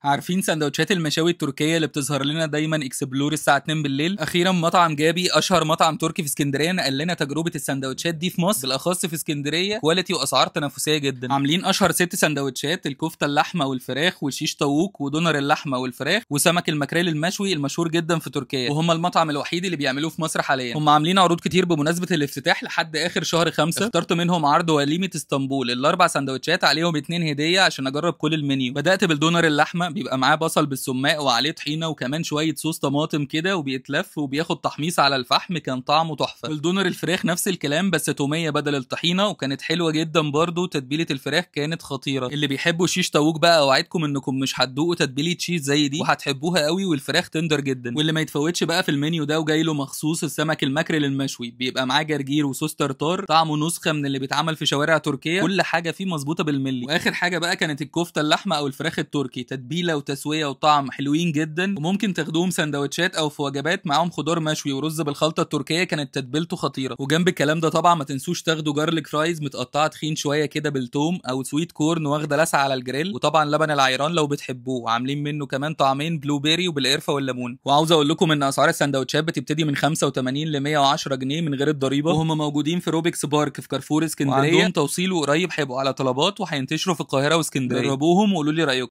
عارفين سندوتشات المشاوي التركية اللي بتظهر لنا دايما explore الساعة 2 بالليل؟ اخيرا مطعم جابي، اشهر مطعم تركي في اسكندريه، نقل لنا تجربه السندوتشات دي في مصر، بالاخص في اسكندريه. quality واسعار تنافسية جدا. عاملين اشهر 6 سندوتشات: الكفتة اللحمة والفراخ، وشيش طاووق، ودونر اللحمة والفراخ، وسمك الماكريل المشوي المشهور جدا في تركيا، وهم المطعم الوحيد اللي بيعملوه في مصر حاليا. هم عاملين عروض كتير بمناسبة الافتتاح لحد اخر شهر 5. اخترت منهم عرض وليمة اسطنبول، الاربع سندوتشات عليهم 2 هديه عشان اجرب كل المنيو. بدات بالدونر اللحمة، بيبقى معاه بصل بالسماق وعليه طحينه وكمان شوية صوص طماطم كده، وبيتلف وبياخد تحميص على الفحم، كان طعمه تحفة. والدونر الفراخ نفس الكلام بس توميه بدل الطحينه، وكانت حلوة جدا برده. تتبيله الفراخ كانت خطيرة. اللي بيحبوا شيش طاووق بقى اوعدكم انكم مش هتدوقوا تتبيله شيش زي دي وهتحبوها قوي، والفراخ tender جدا. واللي ما يتفوتش بقى في المنيو ده وجاي له مخصوص السمك الماكريل المشوي، بيبقى معاه جرجير وصوص ترتار، طعمه نسخه من اللي بيتعمل في شوارع تركيا، كل حاجة فيه مظبوطة بالملي. واخر حاجة بقى كانت الكفتة اللحمة او الفراخ التركي، تتبيله وتسويه وطعم حلوين جدا، وممكن تاخدوهم سندوتشات او في وجبات معاهم خضار مشوي ورز بالخلطه التركية، كانت تتبيلته خطيرة. وجنب الكلام ده طبعا ما تنسوش تاخدوا garlic fries متقطعه تخين شوية كده بالثوم، او sweet corn واخده لسعه على الجريل، وطبعا لبن العيران لو بتحبوه، عاملين منه كمان طعمين blueberry وبالقرفه والليمون. وعاوز اقول لكم ان اسعار السندوتشات بتبتدي من 85 ل 110 جنيه من غير الضريبة، وهم موجودين في روبكس بارك في كارفور اسكندريه، وعندهم توصيل وقريب هيبقوا على طلبات، وهينتشروا في القاهرة واسكندريه. جربوهم وقولوا لي رايكم.